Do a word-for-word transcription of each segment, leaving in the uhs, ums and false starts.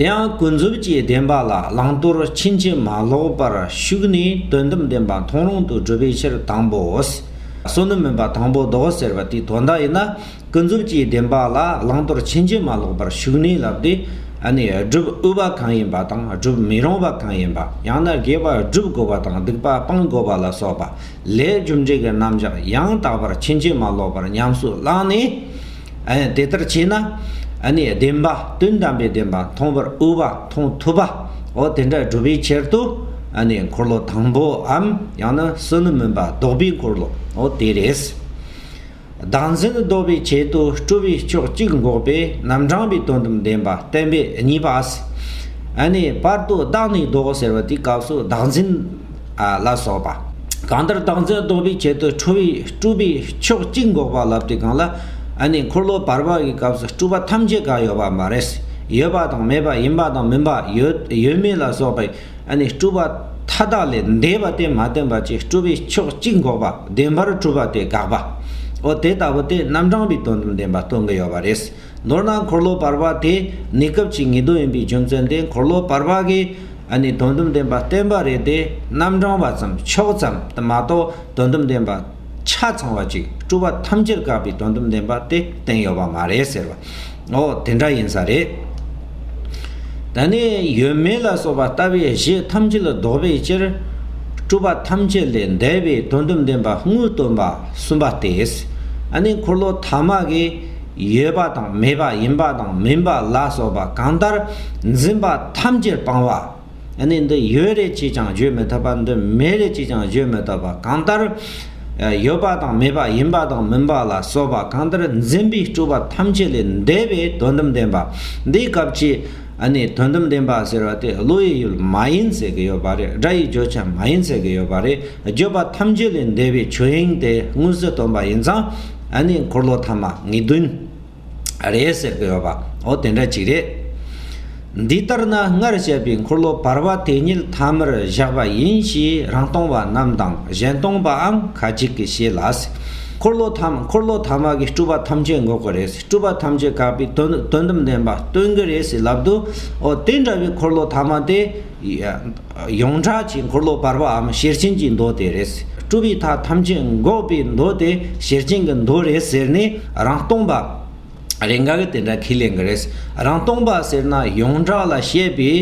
དེ་ཡང་ཀུན་རྫོབ་ཀྱི་བདེན་པ་ལ་བླང་དོར་ཕྱིན་ཅི་མ་ལོག་པར་ཞུགས་ནས་དོན་དམ་བདེན་པ་མཐོང་རུང་དུ་སྒྲུབ་པའི་ཕྱིར་དང་པོ། བསོད་ནམས་མིན་པ་དང་པོ་བཟློག་ཟེར་བ་དེའི་དོན་དག་ཡིན་ན། ཀུན་རྫོབ་ཀྱི་བདེན་པ་ལ་བླང་དོར་ཕྱིན་ཅི་མ་ལོག་པར་ཞུགས་ནས་ལབ་སྟེ། ཨ་ནི་སྒྲུབ་འོས་པ་གང་ཡིན་པ་དང་སྒྲུབ་མི་རུང་བ་གང་ཡིན་པ། ཡང་ན་དགེ་བ་སྒྲུབ་དགོས་པ་དང་སྡིག་པ་སྤང་དགོས་པ་ལ་སོགས་པ་ལས་རྒྱུ་འབྲས་ཀྱི་རྣམ་གཞག་ཡང་དག་པར་ཕྱིན་ཅི་མ་ལོག་པར་ཉམས་སུ་བླངས་ནས། ཨ་ནི་དེ་ལྟར་བྱས་ན། ཨ་ནི་བདེན་པ་དོན་དམ་པའི་བདེན་པ་མཐོང་བར་འོས་པ་མཐོང་ཐུབ་པ། འོ་དེ་འདྲ་སྒྲུབ་པའི་ཕྱིར་དུ། ཨ་ནི་འཁོར་ལོ་དང་པོའམ་ཡང་ན་བསོད་ནམས་མིན་པ་བཟློག་པའི་འཁོར་ལོ། འོ་དེ་རེད། བདག་འཛིན་བཟློག་པའི་ཆེད་དུ་སྤྲུལ་པའི་ཕྱོགས་གཅིག་འགོག་པའི་རྣམ་གྲངས་པའི་དོན་དམ་བདེན་པ་བསྟན་པའི་གཉིས་པ། ཨ་ནི་བར་དུ་བདག་ནི་བཟློག་ཟེར་བ་དེའི་སྐབས་སུ་བདག་འཛིན། ཨ་ལ་སོགས་པ། གང་ལྟར་བདག་འཛིན་བཟློག་པའི་ཆེད་དུ་སྤྲུལ་པའི་སྤྲུལ་པའི་ཕྱོགས་གཅིག་འགོག་པ་ལབ་དུས་སྒང་ལ། ཨ་ནི་འཁོར་ལོ་བར་པ་གི་སྐབས་སུ་སྤྲུལ་པ་ཐམས་ཅད་ག་ཡོད་པ་མ་རེད། ཡོད་པ་དང་མེད་པ་ཡིན་པ་དང་མིན་པ་ཡོད་ཡོད་མེད་ལ་སོགས་པའི། ཨ་ནི་སྤྲུལ་པ་མཐའ་དག་ལས་འདས་པ་དེ་མ་བསྟན་པ་ཅིག་སྤྲུལ་པའི་ཕྱོགས་གཅིག་འགོག་པ་བདེན་པར་གྲུབ་པ་དེ་དགག་པ། འོ་དེ་ལྟ་བུ་དེ་རྣམ་གྲངས་པའི་དོན་དམ་བདེན་པ་སྟོན་གྱི་ཡོད་པ་རེད། མདོར་ན་འཁོར་ལོ་བར་པ་དེ་གནས་སྐབས་ཀྱི་ངེས་དོན་ཡིན་པའི་རྒྱུ་མཚན་དེ། འཁོར་ལོ་བར་པ་གིས་ཨ་ནི་དོན་དམ་བདེན་པ་བསྟན་པ་རེད་དེ། རྣམ་གྲངས་པ་ཙམ་ཕྱོགས་ཙམ་དུ་མ་གཏོགས་དོན་དམ་བདེན་པ་ཆ་ཚང་བ་ཅིག་སྤྲུལ་པ་ཐམས་ཅད་དགག་པའི་དོན་དམ་བདེན་པ་དེ་བསྟན་ཡོད་པ་མ་རེད་ཟེར་བ། འོ་དེ་འདྲ་ཡིན་ས་རེད། ད་ནི་ཡོད་མེད་ལ་སོགས་པ་ལྟ་བའི་གཞི་ཐམས་ཅད་ལ་ལྡོག་པའི་ཕྱིར། སྤྲུལ་པ་ཐམས་ཅད་ལས་འདས་པའི་དོན་དམ་བདེན་པ་དངོས་སྟོན་པ་གསུམ་པ་སྟེ། ཨ་ནི་འཁོར་ལོ་ཐ་མ་གིས་ཡོད་པ་དང་མེད་པ་ཡིན་པ་དང་མིན་པ་ལ་སོགས་པ་གང་ལྟར་འཛིན་པ་ཐམས་ཅད་སྤང་བ། ཨ་ནི་འདི་ཡོད་རེད་ཅེས་ཀྱང་བརྗོད་མི་ཐུབ་པ། འདི་མེད་རེད་ཅེས་ཀྱང་བརྗོད་མི་ཐུབ་པ། གང་ལྟར་ཡོད་པ་དང་མེད་པ་ཡིན་པ་དང་མིན་པ་ལ་སོགས་པ་གང་ལྟར་འཛིན་པའི་སྤྲུལ་པ་ཐམས་ཅད་ལས་འདས་པའི་དོན་དམ་བདེན་པ། འདིའི་སྐབས་ཀྱི་ཨ་ནི་དོན་དམ་བདེན་པ་ཟེར་བ་དེ་བློ་ཡི་ཡུལ་མ་ཡིན་ཟེར་གྱི་ཡོད་པ་རེད། སྒྲ་ཡི་བརྗོད་བྱ་མ་ཡིན་ཟེར་གྱི་ཡོད་པ་རེད། བརྗོད་པ་ཐམས་ཅད་ལས་འདས་པའི་ཆོས་དབྱིངས་དེ་དངོས་སུ་སྟོན་པ་ཡིན་ཙང་། ཨ་ནི་འཁོར་ལོ་ཐ་མ་ངེས་དོན་རེད་ཟེར་གྱི་ཡོད་པ། འོ་དེ་འདྲ་ཅིག་རེད། འདི་ལྟར་ན་སྔར་བཤད་པའི་འཁོར་ལོ་བར་པ་དེ་ཉིད་ཐ་མར་བཞག་པ་ཡིན་ཞེས་རང་སྟོང་པ་རྣམས་དང་གཞན་སྟོང་པའང་ཁ་ཅིག་གིས་བཞེད་ལ། འཁོར་ལོ་ཐ་འཁོར་ལོ་ཐ་མ་གིས་སྤྲུལ་པ་ཐམས་ཅད་འགོག་གི་རེད། སྤྲུལ་པ་ཐམས་ཅད་དགག་པའི་དོན་དོན་དམ་བདེན་པ་སྟོན་གྱི་རེད་ཟེར་ལབ་དུས། འོ་དེ་འདྲ་བའི་འཁོར་ལོ་ཐ་མ་དེ། ཡོངས་གྲགས་ཀྱི་འཁོར་ལོ་བར་པའམ་ཤེར་ཕྱིན་གྱི་མདོ་དེ་རེད། སྤྲུལ་པའི་མཐའ་ཐམས་ཅད་འགོག་པའི་མདོ་དེ་ཤེར་ཕྱིན་གྱི་མདོ་རེད་ཟེར་ནས་རང་སྟོང་པ་རེ་འགའ་གིས་དེ་འདྲ་ཁས་ལེན་གྱི་རེད། རང་སྟོང་པ་ཟེར་ན་ཡོངས་གྲགས་ལ་བཤད་པའི་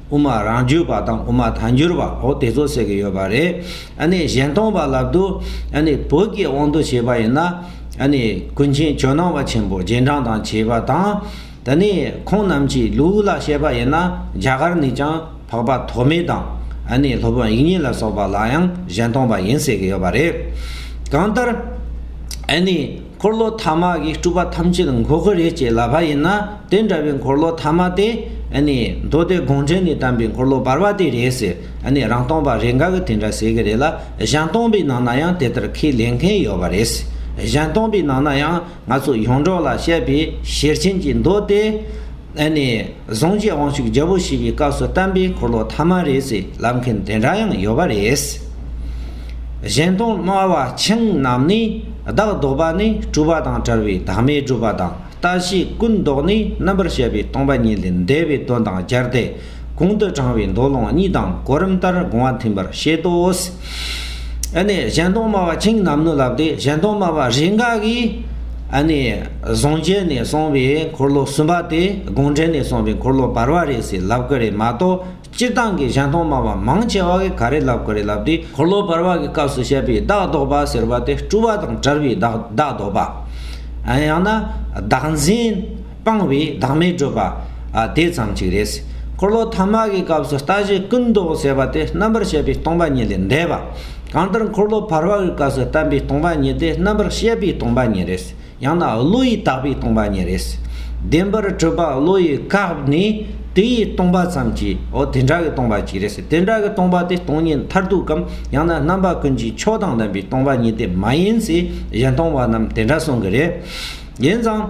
དབུ་མ་རང་རྒྱུད་པ་དང་དབུ་མ་ཐལ་འགྱུར་བ། འོ་དེ་ཚོ་ཟེར་གྱི་ཡོད་པ་རེད། ཨ་ནི་གཞན་སྟོང་པ་ལབ་དུས། ཨ་ནི་བོད་ཀྱི་དབང་དུ་བྱས་པ་ཡིན་ན། ཨ་ནི་ཀུན་མཁྱེན་ཇོ་ནང་པ་ཆེན་པོ་རྗེས་འབྲང་དང་བཅས་པ་དང་། ད་ནི་ཁོང་རྣམས་ཀྱི་ལུགས་ལ་བཤད་པ་ཡིན་ན། རྒྱ་གར་ནས་ཀྱང་འཕགས་པ་ཐོགས་མེད་དང་། ཨ་ནི་སློབ་དཔོན་དབྱིག་གཉེན་ལ་སོགས་པ་ལ་ཡང་གཞན་སྟོང་པ་ཡིན་ཟེར་གྱི་ཡོད་པ་རེད། གང་ལྟར་ཨ་ནི་འཁོར་ལོ་ཐ་མ་གིས་སྤྲུལ་པ་ཐམས་ཅད་འགོག་གི་རེད་ཅེས་ལབ་པ་ཡིན་ན། དེ་འདྲ་བའི་འཁོར་ལོ་ཐ་མ་དེ་ཨ་ནི་མདོ་སྡེ་དགོངས་འགྲེལ་ནས་བསྟན་པའི་འཁོར་ལོ་བར་པ་དེ་རེད་ཟེར། ཨ་ནི་རང་སྟོང་པ་རེ་འགའ་གིས་དེ་འདྲ་ཟེར་གྱི་རེད་ལ། གཞན་སྟོང་པའི་ནང་ན་ཡང་དེ་ལྟར་ཁས་ལེན་མཁན་ཡོད་པ་རེད། གཞན་སྟོང་པའི་ནང་ན་ཡང་ང་ཚོ་ཡོངས་གྲགས་ལ་བཤད་པའི་ཤེར་ཕྱིན་གྱི་མདོ་དེ། ཨ་ནི་གཟུངས་ཀྱི་དབང་ཕྱུག་རྒྱལ་པོ་ཞེས་པའི་སྐབས་སུ་བསྟན་པའི་འཁོར་ལོ་ཐ་མ་རེད་ཟེར་ལབ་མཁན་དེ་འདྲ་ཡང་ཡོད་པ་རེད། གཞན་སྟོང་སྨྲ་བ་ཆུང་རྣམས་ནི། བདག་བཟློག་པ་ནི་སྤྲུལ་པ་དང་བྲལ་བའི་བདག་མེད་སྒྲུབ་པ་དང་། ལྟ་བྱེད་ཀུན་བཟློག་ནི་རྣམ་པར་བཤད་པའི་སྟོང་པ་ཉིད་ལས་འདས་པའི་དོན་དང་སྦྱར་ཏེ། གོང་དུ་དྲངས་པའི་མདོ་ལུང་གཉིས་དང་གོ་རིམ་ལྟར་དགོངས་པ་མཐུན་པར་བཤད་དོ། ཨ་ནི་གཞན་སྟོང་སྨྲ་བ་ཆུང་རྣམས་ནི་ལབ་སྟེ། གཞན་སྟོང་སྨྲ་བ་རེ་འགའ་གིས་ཨ་ནི་གཟུངས་བརྒྱད་ནས་གསུངས་པའི་འཁོར་ལོ་གསུམ་པ་དེ། དགོངས་འགྲེལ་ནས་གསུངས་པའི་འཁོར་ལོ་བར་པ་རེད་ཟེར་ལབ་ཀྱི་རེད་མ་གཏོགས། སྤྱིར་བཏང་གི་གཞན་སྟོང་སྨྲ་བ་མང་ཆེ་བ་གིས་ག་རེ་ལབ་ཀྱི་རེད་ལབ་དུས། འཁོར་ལོ་བར་པ་གི་སྐབས་སུ་བཤད་པའི་བདག་བཟློག་པ་ཟེར་བ་དེ་སྤྲུལ་པ་དང་བྲལ་བའི་བདག་བདག་བཟློག་པ། ཨ་ཡང་ན་བདག་འཛིན་སྤངས་པའི་བདག་མེད་སྒྲུབ་པ། ཨ་དེ་ཙམ་ཅིག་རེད། འཁོར་ལོ་ཐ་མ་གི་སྐབས་སུ་ལྟ་བྱེད་ཀུན་བཟློག་ཟེར་བ་དེ་རྣམ་པར་བཤད་པའི་སྟོང་པ་ཉིད་ལས་འདས་པ། གང་ལྟར་འཁོར་ལོ་བར་པ་གི་སྐབས་སུ་བསྟན་པའི་སྟོང་པ་ཉིད་དེ་རྣམ་པར་བཤད་པའི་སྟོང་པ་ཉིད་རེད། ཡང་ན་བློ་ཡིས་བཏགས་པའི་སྟོང་པ་ཉིད་རེད། བདེན་པར་གྲུབ་པ་བློ་ཡིས་བཀག་ནས་དེ་ཡི་སྟོང་པ་ཙམ་གྱིས། འོ་དེ་འདྲ་གི་སྟོང་པ་ཅིག་རེད་ཟེར། དེ་འདྲ་གི་སྟོང་པ་དེ་སྟོང་ཉིད་མཐར་ཐུག་གམ། ཡང་ན་རྣམ་པ་ཀུན་གྱི་མཆོག་དང་ལྡན་པའི་སྟོང་པ་ཉིད་དེ་མ་ཡིན་ཟེར་གཞན་སྟོང་པ་རྣམས་དེ་འདྲ་གསུང་གི་རེད། ཡིན་ཙང་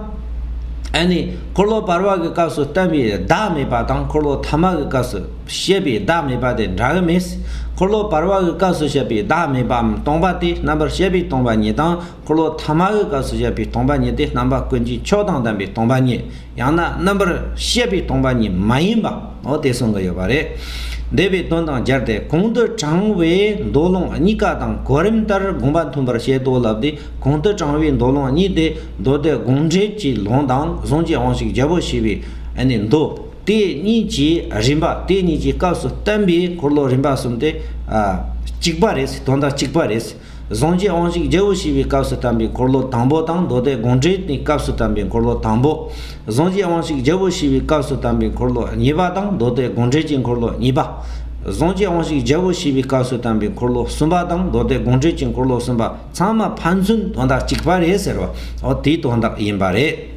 ཨ་ནི་འཁོར་ལོ་བར་པ་གི་སྐབས་སུ་བསྟན་པའི་བདག་མེད་པ་དང་། འཁོར་ལོ་ཐ་མ་གི་སྐབས་སུ་བཤད་པའི་བདག་མེད་པ་དེ་འདྲ་གི་མེད། འཁོར་ལོ་བར་པ་གི་སྐབས་སུ་བཤད་པའི་བདག་མེད་པའམ་སྟོང་པ་སྟེ། རྣམ་པར་བཤད་པའི་སྟོང་པ་ཉིད་དང་། འཁོར་ལོ་ཐ་མ་གི་སྐབས་སུ་བཤད་པའི་སྟོང་པ་ཉིད་དེ། རྣམ་པ་ཀུན་གྱི་ཆོས་དང་ལྡན་པའི་སྟོང་པ་ཉིད། ཡང་ན་རྣམ་པར་བཤད་པའི་སྟོང་པ་ཉིད་མ་ཡིན་པ། འོ་དེ་གསུང་གི་ཡོད་པ་རེད། འདས་པའི་དོན་དང་སྦྱར་ཏེ། གོང་དུ་དྲངས་པའི་མདོ་ལུང་གཉིས་ཀ་དང་གོ་རིམ་ལྟར་དགོངས་པ་མཐུན་པར་བཤད་དོ་ལབ་སྟེ། གོང་དུ་དྲངས་པའི་མདོ་ལུང་གཉིས་དེ། མདོ་སྡེ་དགོངས་འགྲེལ་གྱི་ལུང་དང་། གཟུངས་ཀྱི་དབང་ཕྱུག་རྒྱལ་པོ་ཞེས་པའི་ཨ་ནི་མདོ། དེ་གཉིས་ཀྱི་རིམ་པ། དེ་གཉིས་ཀྱི་སྐབས་སུ་བསྟན་པའི་འཁོར་ལོ་རིམ་པ་གསུམ་དེ། ཨ། གཅིག་པ་རེད། དོན་དག་གཅིག་པ་རེད། གཟུངས་ཀྱི་དབང་ཕྱུག་རྒྱལ་པོ་ཞེས་པའི་སྐབས་སུ་བསྟན་པའི་འཁོར་ལོ་དང་པོ་དང་། མདོ་སྡེ་དགོངས་འགྲེལ་གྱི་སྐབས་སུ་བསྟན་པའི་འཁོར་ལོ་དང་པོ། གཟུངས་ཀྱི་དབང་ཕྱུག་རྒྱལ་པོ་ཞེས་པའི་སྐབས་སུ་བསྟན་པའི་འཁོར་ལོ་གཉིས་པ་དང་། མདོ་སྡེ་དགོངས་འགྲེལ་གྱི་འཁོར་ལོ་གཉིས་པ། གཟུངས་ཀྱི་དབང་ཕྱུག་རྒྱལ་པོ་ཞེས་པའི་སྐབས་སུ་བསྟན་པའི་འཁོར་ལོ་གསུམ་པ་དང་། མདོ་སྡེ་དགོངས་འགྲེལ་གྱི་འཁོར་ལོ་གསུམ་པ། ཚང་མ་ཕན་ཚུན་དོན་དག་གཅིག་པ་རེད་ཟེར་བ། འོ་དེའི་དོན་དག་ཡིན་པ་རེད།